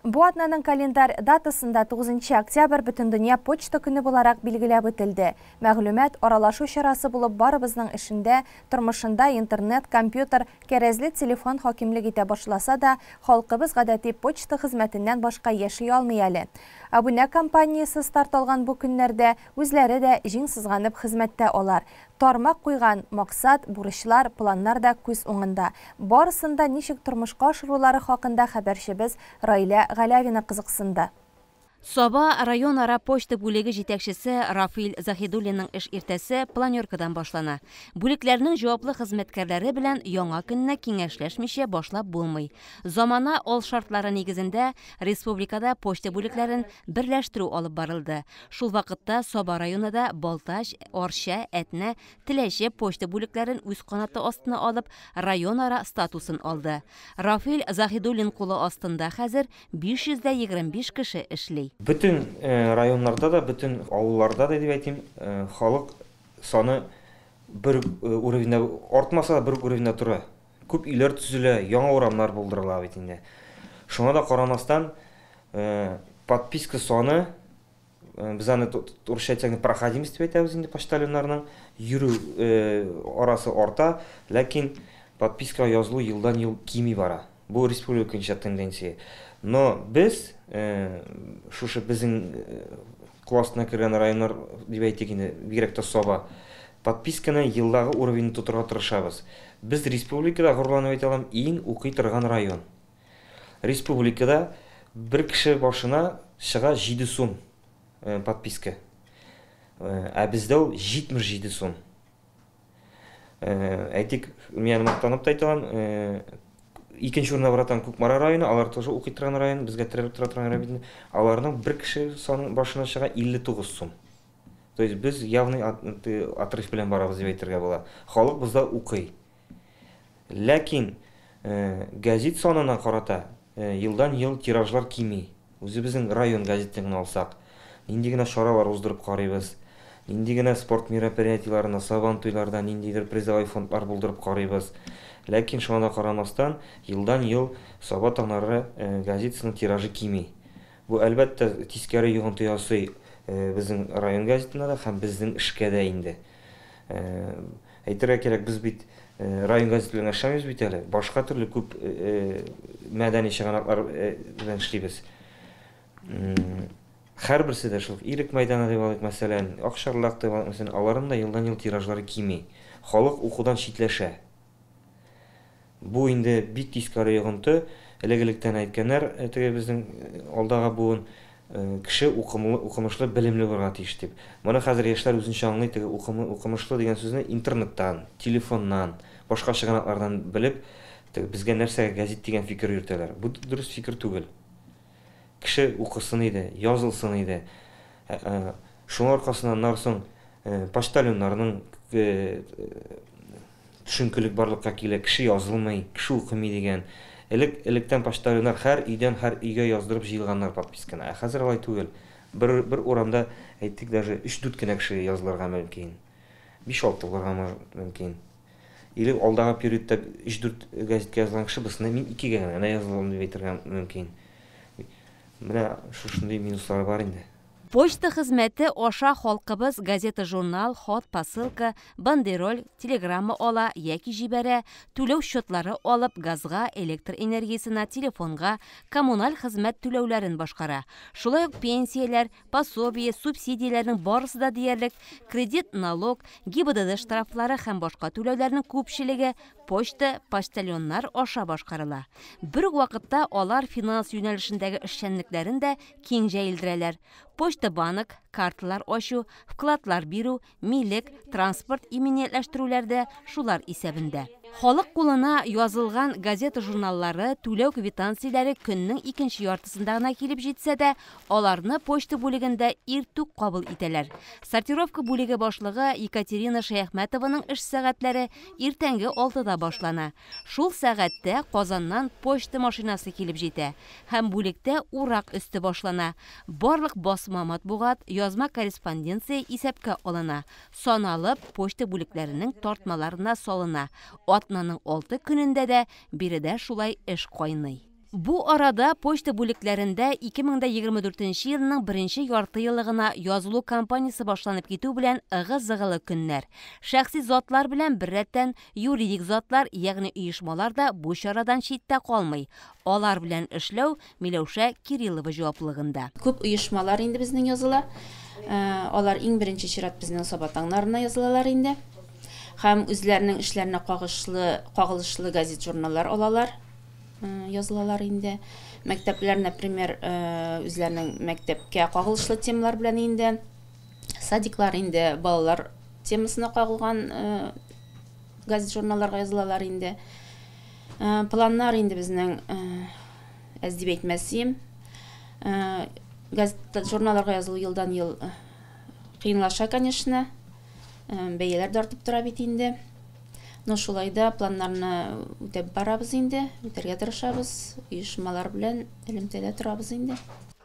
Бу атнаның календарь датасында 9 октябрь Бөтендөнья почта көне буларак билгеләп үтелде. Мәгълүмат аралашу чарасы булып барыбызның эшендә, тормышында интернет, компьютер, кәрәзле телефон хакимлек итә башласа да, халкыбыз гадәти почта хезмәтеннән башка яши алмый әле. Абунә кампаниясе старт алган бу көннәрдә үзләре дә җиң сызганып хезмәттә алар. Тармак куйган максат, бурычлар, планнар да күз уңында. Барысын да ничек тормышка ашырулары хакында хәбәрчебез Райлә Галявина кызыксынды. Саба районара почта бүлеге җитәкчесе Рафил Заһидуллинның эш иртәсе планеркадан башлана. Бүлекләрнең җаваплы хезмәткәрләре белән яңа көнне киңәшләшмичә башлап булмый. Замана алшартлары нигезендә республикада почта бүлекләрен берләштерү алып барылды. Шул вакытта Саба районы да Балтач, Арча, Әтнә, Теләче почта бүлекләрен үз канаты астына алып, районара статусын алды. Рафил Заһидуллин кулы астында хәзер 525 кеше эшли. Бөтен районнарда да, бөтен авылларда да дип әйтим, халык саны бер уровеньдә артмаса да бер уровеньдә тора. Күп өйләр төзелә, яңа урамнар булдырыла бит инде. Шуңа да карамастан, подписка саны, без аны урысча әйтсәк, проходимость дип әйтәбез инде почтальоннарның, йөрү арасы арта, ләкин подпискага язылу елдан-ел кими бара. Бу республика буенча тенденция. Но без, шушы безнең кул астына кергән районнар дип әйтик инде, бигрәк тә Саба, подписканы елдагы уровеньне тотырга тырышабыз. Без республикада, горурланып әйтә алам, иң укый торган район. Республикада бер кеше башына чыга 7 сум подписка. Ә бездә ул 77 сум. Әйтик, мин мактанып та әйтә алам, икенче урында братан Кукмара районы, алар тоже укый торган район, безгә терәлеп тора торган район. Аларның бер кеше саны башына чыга 59 сум. То есть без явный отрыв белән барабыз дип әйтергә була. Халык бездә укый. Ләкин газет санына карата елдан-ел тиражлар кими. Үзебезнең район газетын гына алсак, нинди генә чаралар уздырып карыйбыз, нинди генә спорт мероприятиеләренә, сабан туйларда ниндидер призовой фондлар булдырып карыйбыз. Ләкин шуңа да карамастан, елдан-ел Саба таңнары газетасының тиражы кими. Бу әлбәттә тискәре йогынты ясый безнең район газетына да һәм безнең эшкә дә инде. Әйтергә кирәк, без бит район газеты белән эшләмибез бит әле. Башка төрле күп мәдәни чыганаклар белән эшлибез. Һәрберсе дә шул Ирек мәйданы дип алыйк, мәсәлән, Акчарлак дип алыйк, мәсәлән, аларның да елдан-ел тиражлары кими. Халык укудан читләшә. Бу инде бик тискәре йогынты. Элек-электән әйткәннәр, теге безнең алдагы буын кеше укымышлы, белемле булырга тиеш дип. Моны хәзер яшьләр үзенчә аңлый, теге укымышлы дигән сүзне интернеттан, телефоннан, башка чыганаклардан белеп, теге безгә нәрсәгә газет дигән фикер йөртәләр. Бу дөрес фикер түгел. Кеше укысын иде, язылсын иде. Шуның аркасыннан аннан соң почтальоннарның төшенкелек барлыкка килә, кеше язылмый, кеше укымый дигән. Элек, электән почтальоннар һәр өйдән һәр өйгә яздырып җыелганнар подписканы. Ә хәзер алай түгел. Бер урамда, әйтик, даже 3-4 кенә кеше язылырга мөмкин. 5-6 булырга мөмкин. Или алдагы периодта 3-4 газетка язылган кеше бусына мин 2-гә генә язылам дип әйтергә мөмкин. Менә шушындый минуслары бар инде. Почта хезмәте аша халкыбыз газета-журнал, хат, посылка, бандероль, телеграмма ала яки җибәрә, түләү счетлары алып, газга, электр энергиясенә, телефонга, коммуналь хезмәт түләүләрен башкара. Шулай ук пенсияләр, пособие, субсидияләрнең барысы да диярлек, кредит, налог, ГИБДД штрафлары һәм башка түләүләрнең күпчелеге почта, почтальоннар аша башкарыла. Бер үк вакытта алар финанс юнәлешендәге эшчәнлекләрен дә киң җәелдерәләр. Почта банк, карталар ачу, вкладлар бирү, милек, транспорт иминиятләштерүләр дә шулар исәбендә. Халык кулына язылган газета-журналлары, түләү квитанцияләре көннең икенче яртысында гына килеп җитсә дә, аларны почта бүлегендә иртүк кабул итәләр. Сортировка бүлеге башлыгы Екатерина Шәяхмәтованың эш сәгатьләре иртәнге 6-да башлана. Шул сәгатьтә Казаннан почта машинасы килеп җитә һәм бүлектә урак өсте башлана. Барлык басма матбугат, язма корреспонденция исәпкә алына. Саналып, почта бүлекләренең тартмаларына салына. Атнаның 6 көнендә дә биредә шулай эш кайный. Бу арада почта бүлекләрендә 2024 елның беренче яртыеллыгына язылу кампаниясе башланып китү белән ыгы-зыгылы көннәр. Шәхси затлар белән беррәттән юридик затлар, ягъни оешмалар да бу чарадан читтә калмый. Алар белән эшләү Миләүшә Кириллова җаваплылыгында. Күп оешмалар инде безнең языла. Алар иң беренче чират безнең Саба таңнарына язылалар инде. Һәм үзләренең эшләренә кагылышлы газет-журналлар алалар. Язылалар инде. Мәктәпләр, например, үзләренең мәктәпкә кагылышлы темалар белән инде. Садиклар инде балалар темасына кагылган газет-журналларга язылалар инде. Планнар инде безнең, әз дип әйтмәсем, газет-журналларга язылу елдан-ел кыенлаша, конечно. Бәяләр дә артып тора бит инде. Но шулай да планнарны үтәп барабыз инде, үтәргә тырышабыз, оешмалар белән элемтәдә торабыз инде.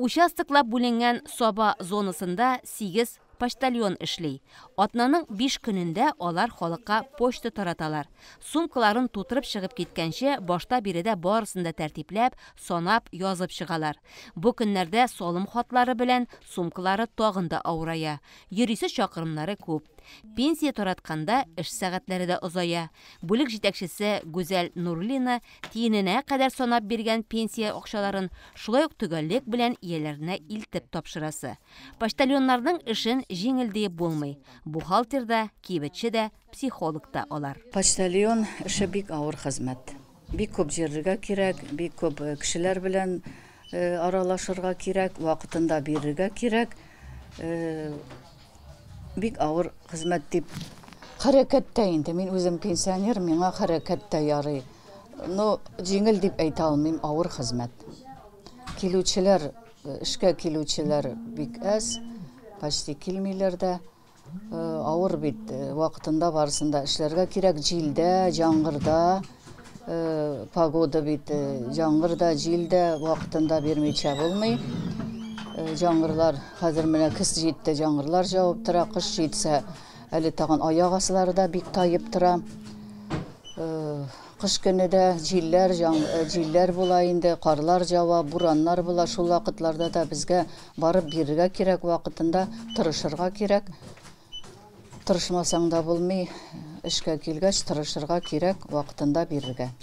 Участоклап бүленгән Саба зонасында 8 почтальон эшли. Атнаның 5 көнендә алар халыкка почта тараталар. Сумкаларын тутырып чыгып киткәнче, башта биредә барысын да тәртипләп, санап, язып чыгалар. Бу көннәрдә салым хатлары белән сумкалары тагын да авырая. Йөрисе чакрымнары күп. Пенсия таратканда эш сәгатьләре дә озая. Бүлек җитәкчесе Гүзәл Нурлина тиененә кадәр санап биргән пенсия акчаларын шулай ук төгәллек белән ияләренә илтеп тапшырасы. Почтальоннарның эшен җиңел диеп булмый. Бухгалтер да, кибетче дә, психолог та алар. Почтальон эше бик авыр хезмәт. Бик күп җирергә кирәк, бик күп кешеләр белән аралашырга кирәк, вакытында бирергә кирәк. Бик авыр хезмәт дип. Хәрәкәттә инде, мин үзем пенсионер, миңа хәрәкәттә ярый. Но җиңел дип әйтә алмыйм, авыр хезмәт. Килүчеләр, эшкә килүчеләр бик әз, почти килмиләр дә. Авыр бит, вакытында барысын да эшләргә кирәк. Җилдә, яңгырда, погода бит, яңгырда, җилдә вакытында бирмичә булмый. Яңгырлар, хәзер менә көз җитте, яңгырлар җавып тора, кыш җитсә, әле тагын аяк аслары да бик таеп тора. Кыш көне дә җилләр, җилләр була инде, карлар җава, бураннар була. Шул вакытларда да безгә барып бирергә кирәк, вакытында тырышырга кирәк. Тырышмасаң да булмый, эшкә килгәч тырышырга кирәк, вакытында бирергә.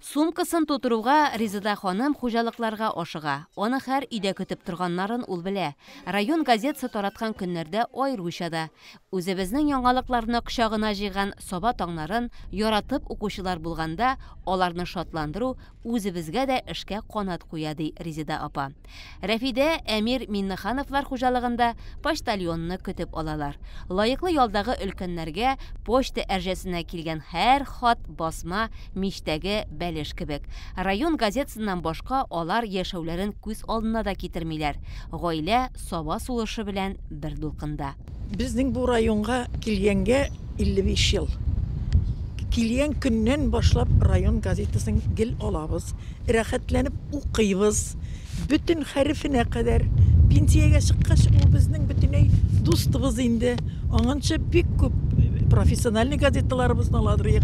Сумкасын тутыруга Резеда ханым хуҗалыкларга ашыга. Аны һәр өйдә көтеп торганнарын ул белә. Район газетасы тараткан көннәрдә аеруча да. Үзебезнең яңалыкларны кочагына җыйган Саба таңнарын яратып укучылар булганда, аларны шатландыру үзебезгә дә эшкә канат куя, ди Резеда апа. Рәфидә Әмир Миннехановлар хуҗалыгында почтальонны көтеп алалар. Лаеклы ялдагы өлкәннәргә почта әрҗәсенә килгән һәр хат басма мичтәге бәлеш кебек. Район газетасыннан башка алар яшәүләрен күз алдына да китермиләр. Гаилә Саба сулышы белән бер дулкында. Безнең бу районга килгәнгә 55 ел. Килгән көннән башлап район газетасын гел алабыз, рәхәтләнеп укыйбыз. Бөтен хәрефенә кадәр. Пенсиягә чыккач, ул безнең бөтенләй дустыбыз инде. Аңынча бик күп профессиональный газеталарыбызны аладырыйк,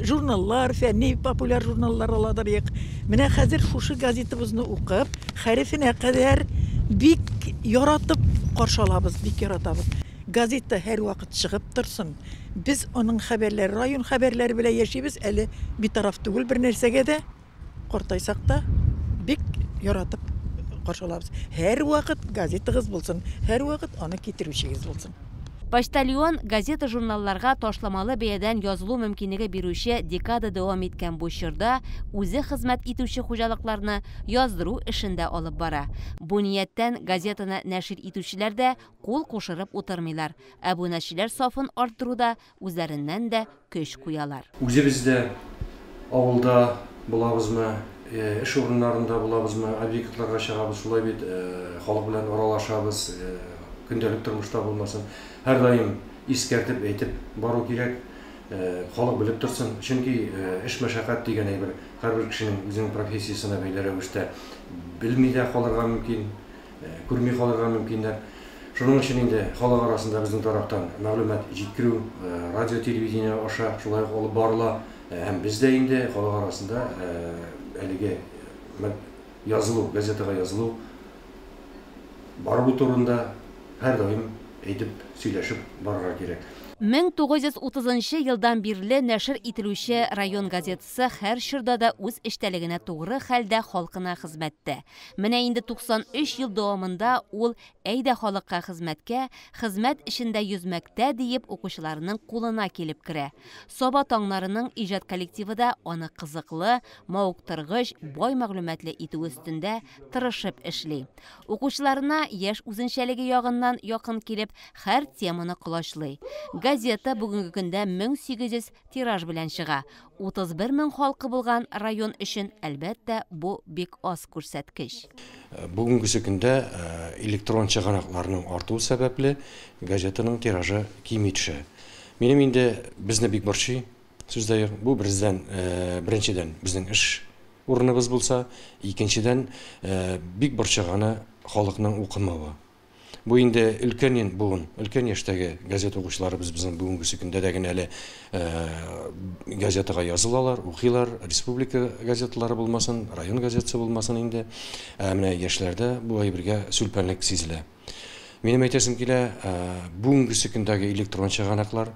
журналлар, фәнни популяр журналлар аладырыйк. Менә хәзер шушы газетабызны укып, хәрефенә кадәр бик яратып каршы алабыз, бик яратабыз. Газета һәр вакыт чыгып торсын. Без аның хәбәрләре, район хәбәрләре белән яшибез, әле битараф түгел бер нәрсәгә дә. Картайсак та бик яратып каршы алабыз. Һәр вакыт газетагыз булсын, һәр вакыт аны китерүчегез булсын. Почтальон газета-журналларга ташламалы бәядән язылу мөмкинлеге бирүче декада дәвам иткән бу чорда үзе хезмәт итүче хуҗалыкларны яздыру эшен дә алып бара. Бу нияттән газетаны нәшир итүчеләр дә кул кушырып утырмыйлар. Әбүнәчеләр сафын арттыруда үзләреннән дә көч куялар. Үзебез дә авылда булабызмы, эш урыннарында булабызмы, объектларга чыгабыз, шулай бит халык белән аралашабыз, көндәлек тормышта булмасын. Һәрдаим искәртеп әйтеп бару кирәк, халык белеп торсын. Чөнки эш мәшәкать дигән әйбер һәрбер кешенең үзенең профессиясенә бәйле рәвештә белми дә калырга мөмкин, күрми калырга мөмкиннәр. Шуның өчен инде халык арасында безнең тарафтан мәгълүмат җиткерү радио, телевидение аша шулай ук алып барыла. Һәм без дә инде халык арасында әлеге Язылу, газетага язылу бару турында һәрдаим әйтеп, сөйләшеп барырга кирәк. 1930 елдан бирле нәшер ителүче район газетасы һәр чорда да үз эчтәлегенә тугры хәлдә халкына хезмәттә. Менә инде 93 ел дәвамында ул әйдә халыкка хезмәткә, хезмәт эшендә йөзмәктә диеп укучыларының кулына килеп керә. Саба таңнарының иҗат коллективы да аны кызыклы, мавыктыргыч, бай мәгълүматлы итү өстендә тырышып эшли. Укучыларына яшь үзенчәлеге ягыннан якын килеп, һәр теманы колачлый. Газета бүгенге көндә 1800 тираж белән чыга. 31 мең халкы булган район өчен, әлбәттә, бу бик аз күрсәткеч. Бүгенгесе көндә электрон чыганакларның артуы сәбәпле газетаның тиражы кими төшә. Минем инде безне бик борчый, сүз дә юк. Бу бердән, беренчедән безнең эш урыныбыз булса, икенчедән бик борчыганы халыкның укымавы. Бу инде өлкән буын, өлкән яшьтәге газета укучыларыбыз безнең бүгенгесе көндә дә генә әле газетага язылалар, укыйлар, республика газеталары булмасын, район газетасы булмасын инде. Ә менә яшьләрдә бу әйбергә сүлпәнлек сизелә. Минем әйтәсем килә, бүгенгесе көндәге электрон чыганаклар,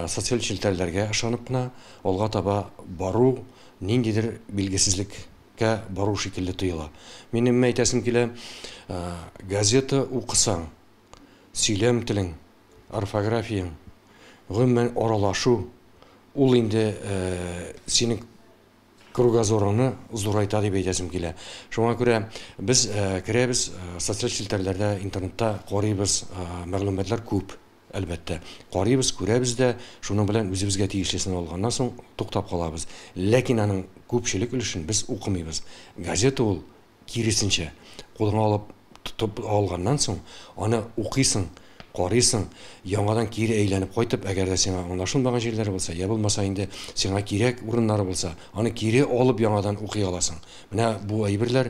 социаль челтәрләргә ышанып кына алга таба бару ниндидер билгесезлек бару шикелле тоела. Минем әйтәсем килә, газета укысаң, сөйләм телең, орфографияң, гомумән аралашу, ул инде синең кругозорыңны зурайта дип әйтәсем килә. Шуңа күрә без керәбез, социаль челтәрләрдә, интернетта карыйбыз, мәгълүматлар күп, әлбәттә. Карыйбыз, күрәбез дә, шуның белән үзебезгә тиешлесен алганнан соң туктап калабыз. Ләкин аның күпчелек өлешен без укымыйбыз. Газета ул киресенчә, кулыңа алып тотып алганнан соң аны укыйсың, карыйсың, яңадан кире әйләнеп кайтып, әгәр дә сиңа аңлашылмаган җирләре булса, я булмаса инде сиңа кирәк урыннары булса, аны кире алып яңадан укый аласың. Менә бу әйберләр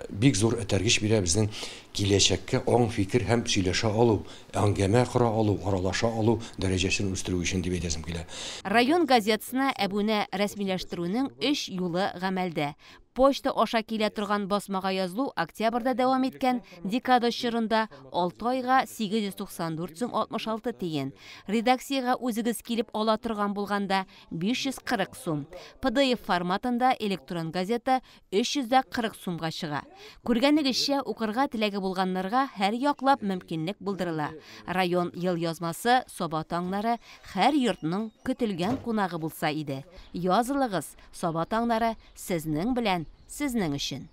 бик зур этәргеч бирә безнең киләчәккә аң, фикер һәм сөйләшә алу, әңгәмә кора алу, аралаша алу дәрәҗәсен үстерү өчен дип әйтәсем килә. Район газетасына әбүнә рәсмиләштерүнең 3 юлы гамәлдә. Почта аша килә торган басмага язылу октябрьдә дәвам иткән декада чорында 6 айга 894 сум 66 тиен. Редакциягә үзегез килеп ала торган булганда 540 сум. PDF форматында электрон газета 340 сумга чыга. Күргәнегезчә, укырга теләге булганнарга һәр яклап мөмкинлек булдырыла. Район ел язмасы Саба таңнары һәр йортның көтелгән кунагы булса иде. Язылыгыз, Саба таңнары сезнең белән, сезнең өчен.